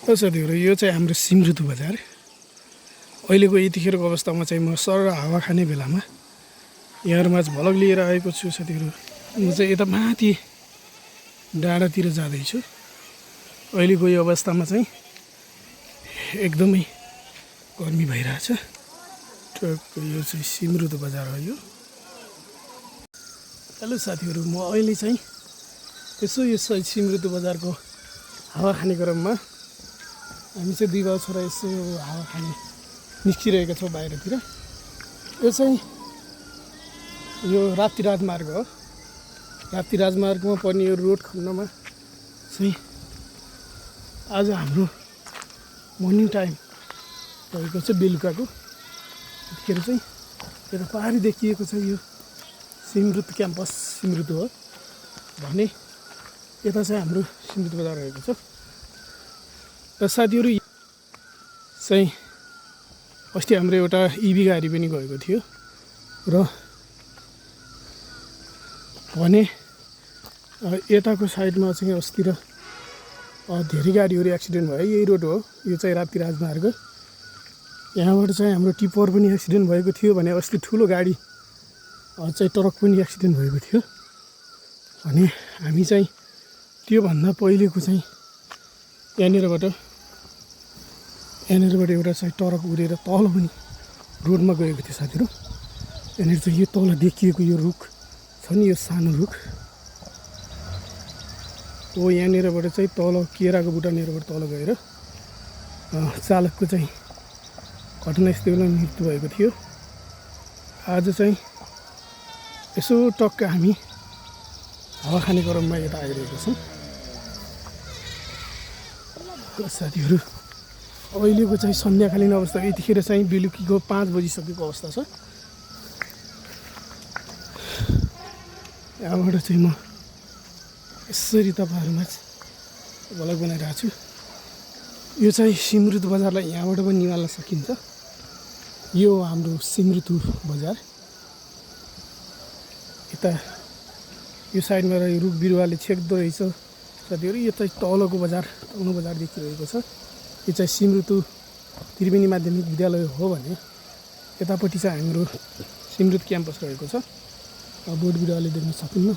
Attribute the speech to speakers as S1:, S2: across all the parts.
S1: साथीहरू यो चाहिँ हाम्रो सिमरुतु बजार अहिलेको यतिखेरको अवस्थामा चाहिँ म सर हावा खाने बेलामा यहाँहरूमा झलक लिएर आएको छु साथीहरू। म चाहिँ यता माथि डाँडातिर जाँदैछु। अहिलेको यो अवस्थामा चाहिँ एकदमै गर्मी भइरहेछ। यो चाहिँ सिमरुतु बजार हो यो। हेलो साथीहरू, म अहिले चाहिँ यसो यो सिमरुतु बजारको हावा खाने क्रममा हामी चाहिँ दुई भाइ छोरा यसो हावा खाने निस्किरहेका छौँ बाहिरतिर। यो चाहिँ यो राप्ती राजमार्ग हो। राप्ती राजमार्गमा पर्ने यो रोड खण्डमा चाहिँ आज हाम्रो मर्निङ टाइम रहेको छ, बेलुकाको। त्यतिखेर चाहिँ यता पहाडी देखिएको छ यो सिमरुतु क्याम्पस सिमरुतु हो भने यता चाहिँ हाम्रो सिमरुतु बजार रहेको छ। र साथीहरू चाहिँ अस्ति हाम्रो एउटा इभी गाडी पनि गएको थियो र भने यताको साइडमा चाहिँ अस्तिर धेरै गाडीहरू एक्सिडेन्ट भयो। यही रोड हो, यो चाहिँ राप्ती राजमार्ग। यहाँबाट चाहिँ हाम्रो टिप्पर पनि एक्सिडेन्ट भएको थियो भने अस्ति ठुलो गाडी चाहिँ ट्रक पनि एक्सिडेन्ट भएको थियो भने हामी चाहिँ त्योभन्दा पहिलेको चाहिँ यहाँनिरबाट एउटा चाहिँ ट्रक उडेर तल पनि रोडमा गएको थियो साथीहरू। यहाँनिर चाहिँ यो तल देखिएको यो रुख छ नि, यो सानो रुख हो। यहाँनिरबाट चाहिँ तल केराको बुटानिरबाट तल गएर चालकको चाहिँ घटनास्थलमा मृत्यु भएको थियो। आज चाहिँ यसो टक्क हामी हावा खाने क्रममा यता आइरहेको छौँ साथीहरू। अहिलेको चाहिँ सन्ध्याकालीन अवस्था, यतिखेर चाहिँ बेलुकीको 5 बजिसकेको अवस्था छ। यहाँबाट चाहिँ म यसरी तपाईँहरूमा भ्लग बनाइरहेको छु। यो चाहिँ सिमरुतु बजारलाई यहाँबाट पनि निकाल्न सकिन्छ। यो हाम्रो सिमरुतु बजार। यता यो साइडमा यो रुख बिरुवाले छेक्दो रहेछ साथीहरू। यो चाहिँ तलको बजार, तल्लो बजार देखिरहेको छ। यो चाहिँ सिमरुतु त्रिवेणी माध्यमिक विद्यालय हो भने यतापट्टि चाहिँ हाम्रो सिमरुतु क्याम्पस रहेको छ। बोर्ड बिरुवाले देख्न सकिन्न।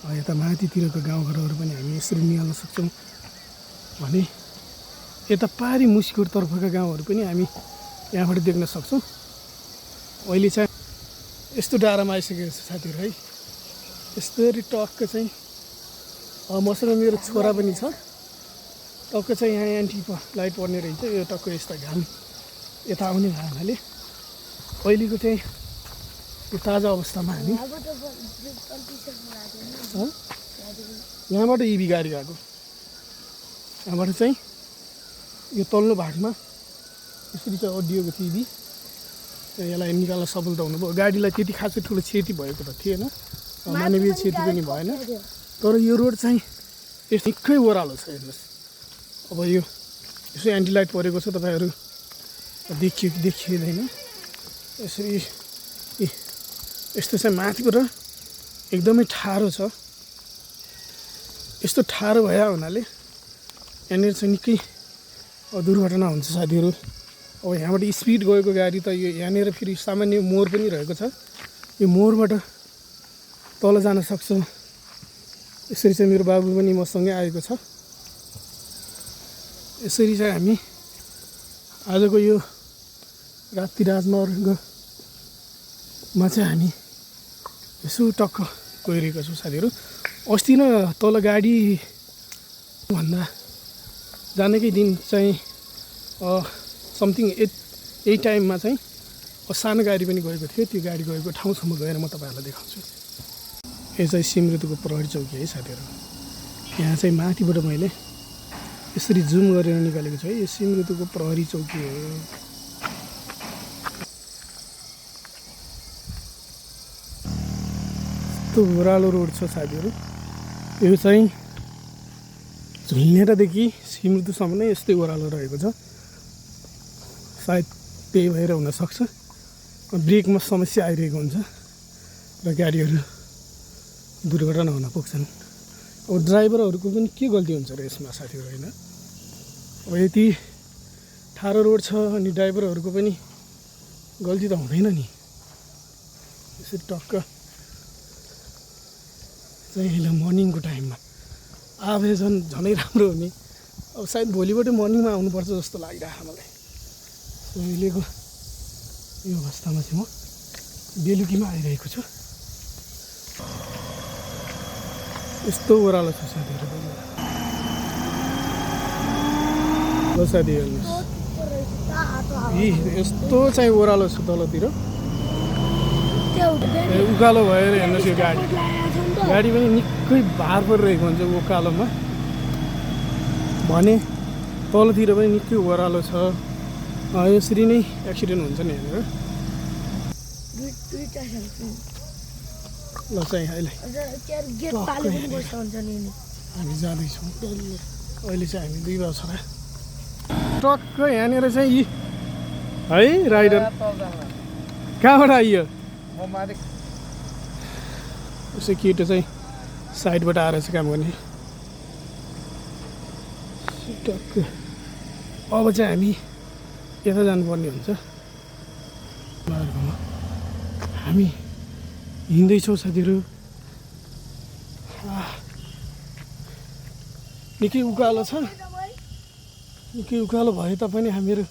S1: यता माथितिरको गाउँघरहरू पनि हामी यसरी निहाल्न सक्छौँ भने यता पारी मुसिकोटतर्फका गाउँहरू पनि हामी यहाँबाट देख्न सक्छौँ। अहिले चाहिँ यस्तो डाँडामा आइसकेको छ साथीहरू है। यस्तरी टक्क चाहिँ मसँग मेरो छोरा पनि छ। टक्क चाहिँ यहाँ एन्टी लाइट पर्ने रहेछ। यो टक्क यस्ता घाम यता आउने हुनाले अहिलेको चाहिँ यो ताजा अवस्थामा हामी यहाँबाट इभी गाडी गएको। यहाँबाट चाहिँ यो तल्लो भागमा यसरी चाहिँ अड्डिएको थियो इभी। यसलाई निकाल्न सफल त हुनुभयो। गाडीलाई त्यति खासै ठुलो क्षति भएको त थिएन, मानवीय क्षति पनि भएन। तर यो रोड चाहिँ यस्तो निकै ओह्रालो छ। हेर्नुहोस्, अब यो यसो एन्टी लाइट परेको छ, तपाईँहरू देखियो कि देखिँदैन। यसरी यस्तो चाहिँ माथिबाट एकदमै ठाडो छ। यस्तो ठाडो भए हुनाले यहाँनिर चाहिँ निकै दुर्घटना हुन्छ साथीहरू। अब यहाँबाट स्पिड गएको गाडी त यो यहाँनिर फेरि सामान्य मोड पनि रहेको छ। यो मोडबाट तल जान सक्छ। यसरी चाहिँ मेरो बाबु पनि मसँगै आएको छ। यसरी चाहिँ हामी आजको यो राप्ती राजमार्गमा चाहिँ हामी यसो टक्क गइरहेको छौँ साथीहरू। अस्ति न तल गाडी भन्दा जानेकै दिन चाहिँ समथिङ यही टाइममा चाहिँ सानो गाडी पनि गएको थियो। त्यो गाडी गएको ठाउँसम्म गएर म तपाईँहरूलाई देखाउँछु। यो चाहिँ सिमरुतुको प्रहरी चौकी है साथीहरू। यहाँ चाहिँ माथिबाट मैले यसरी जुम गरेर निकालेको छु है। यो सिमरुतुको प्रहरी चौकी हो। यस्तो ओह्रालो रोड छ साथीहरू। यो चाहिँ झुलनेटादेखि सिमरुतुसम्म नै यस्तै ओह्रालो रहेको छ। सायद त्यही भएर हुनसक्छ ब्रेकमा समस्या आइरहेको हुन्छ र गाडीहरू दुर्घटना हुन पुग्छन्। अब ड्राइभरहरूको पनि के गल्ती हुन्छ र यसमा साथीहरू, होइन? अब यति ठाडो रोड छ अनि ड्राइभरहरूको पनि गल्ती त हुँदैन नि। यसरी टक्क चाहिँ अहिले मर्निङको टाइममा आफै झनै राम्रो हुने। अब सायद भोलिबाट मर्निङमा आउनुपर्छ जस्तो लागिरहेको मलाई। अहिलेको यो अवस्थामा चाहिँ म बेलुकीमा आइरहेको छु। यस्तो ओह्रालो छ साथीहरू, साथी हेर्नुहोस् यस्तो चाहिँ ओह्रालो छ तलतिर। उकालो भएर हेर्नुहोस् यो गाडी पनि निकै भार परिरहेको हुन्छ उकालोमा भने तलतिर पनि निकै ओह्रालो छ। यसरी नै एक्सिडेन्ट हुन्छ नि हेरेर। ल चाहिँ अहिले हामी जाँदैछौँ। अहिले चाहिँ हामी 2 बजे छोरा टक्क यहाँनिर चाहिँ यी है राइडर कहाँबाट आइयो? यसो केटो चाहिँ साइडबाट आएर चाहिँ काम गर्ने। टक्क अब चाहिँ हामी यता जानुपर्ने हुन्छ। हामी हिँड्दैछौँ साथीहरू। निकै उकालो छ, निकै उकालो भए तापनि हामीहरू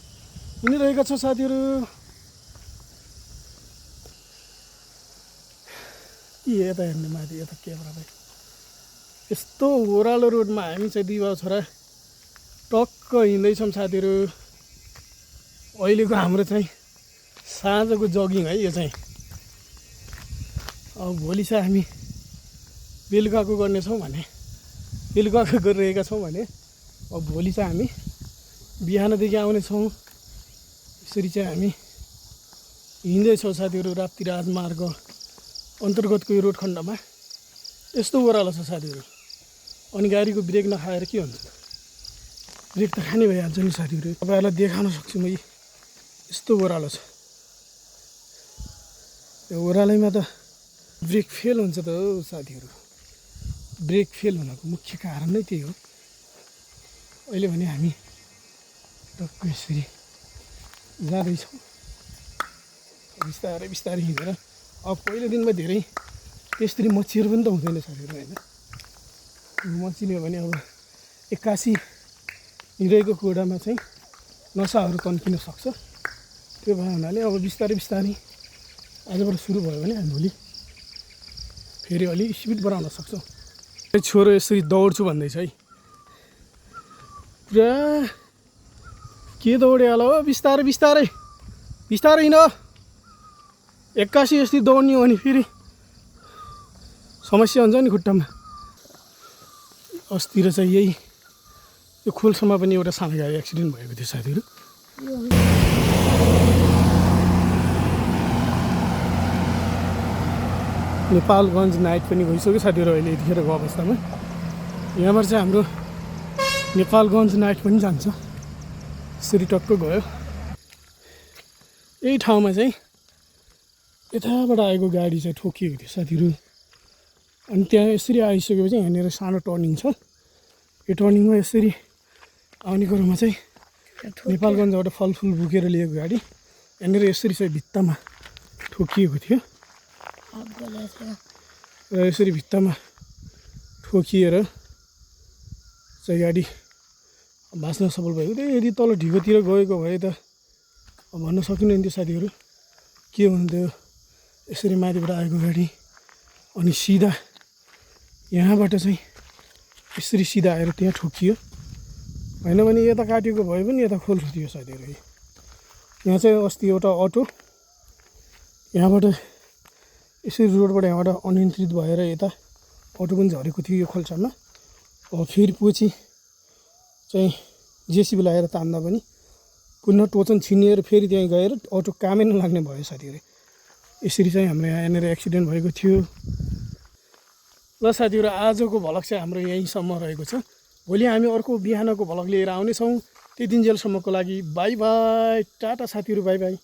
S1: हिँडिरहेका छौँ साथीहरू। यता हेर्नु माथि यता क्यामेरा यस्तो ओह्रालो रोडमा हामी चाहिँ 2 बजे छोरा टक्क हिँड्दैछौँ साथीहरू। अहिलेको हाम्रो चाहिँ साँझको जगिङ है यो चाहिँ। अब भोलि चाहिँ हामी बेलुकाको गर्नेछौँ भने बेलुकाको गरिरहेका छौँ भने अब भोलि चाहिँ हामी बिहानदेखि आउनेछौँ। यसरी चाहिँ हामी हिँड्दैछौँ साथीहरू राप्ती राजमार्ग अन्तर्गतको यो रोड खण्डमा। यस्तो ओह्रालो छ साथीहरू। अनि गाडीको ब्रेक नखाएर के हुन्छ? ब्रेक त खाने भइहाल्छ नि साथीहरू। तपाईँहरूलाई देखाउन सक्छु म यस्तो ओह्रालो छ। यो ओह्रालैमा त ब्रेक फेल हुन्छ त हो साथीहरू। ब्रेक फेल हुनको मुख्य कारण नै त्यही हो। अहिले भने हामी टक्क यसरी जाँदैछौँ बिस्तारै बिस्तारै हिँडेर। अब पहिलो दिनमा धेरै त्यसरी मचिएर पनि त हुँदैन साथीहरू होइन। मचिने भने अब 81 हिँडेको घोडामा चाहिँ नसाहरू तन्किन सक्छ। त्यो भए हुनाले अब बिस्तारै बिस्तारै आजबाट सुरु भयो भने हामी भोलि फेरि अलि स्पिड बढाउन सक्छौँ। छोरो यसरी दौड्छु भन्दैछ है। पुरा के दौड्यो होला हो। बिस्तारै बिस्तारै बिस्तारै हिँड। 81 यस्तै दौड्ने हो भने फेरि समस्या हुन्छ नि खुट्टामा। अस्तिर चाहिँ यही यो खोल्सामा पनि एउटा सानो गाडी एक्सिडेन्ट भएको थियो साथीहरू। नेपालगञ्ज नाइट पनि गइसक्यो साथीहरू अहिले यतिखेरको अवस्थामा। यहाँबाट चाहिँ हाम्रो नेपालगञ्ज नाइट पनि जान्छ। यसरी टक्क गयो। यही ठाउँमा चाहिँ यताबाट आएको गाडी चाहिँ ठोकिएको थियो साथीहरू। अनि त्यहाँ यसरी आइसकेपछि यहाँनिर सानो टर्निङ छ। यो टर्निङमा यसरी आउने क्रममा चाहिँ नेपालगञ्जबाट फलफुल बोकेर लिएको गाडी यहाँनिर यसरी चाहिँ भित्तामा ठोकिएको थियो। र यसरी भित्तामा ठोकिएर चाहिँ गाडी भाँच्न सफल भएको थियो। यदि तल ढिकोतिर गएको भए त भन्न सकिँदैन थियो साथीहरू के हुन्थ्यो। यसरी माथिबाट आएको गाडी अनि सिधा यहाँबाट चाहिँ यसरी सिधा आएर त्यहाँ ठोकियो। होइन भने यता काटेको भए पनि यता खोल्छु थियो साथीहरू। यहाँ चाहिँ अस्ति एउटा अटो यहाँबाट यसरी रोडबाट यहाँबाट अनियन्त्रित भएर यता अटो पनि झरेको थियो यो खोल्सामा। फेरि पछि चाहिँ जेसिबी लगाएर तान्दा पनि पुनः टोचन छिनिएर फेरि त्यहीँ गएर अटो कामै नलाग्ने भयो साथीहरू। यसरी चाहिँ हाम्रो यहाँनिर एक्सिडेन्ट भएको थियो। ल साथीहरू आजको भ्लग चाहिँ हाम्रो यहीँसम्म रहेको छ। भोलि हामी अर्को बिहानको भ्लग लिएर आउनेछौँ। त्यति दिनजेलसम्मको लागि बाई बाई, टाटा साथीहरू, बाई बाई।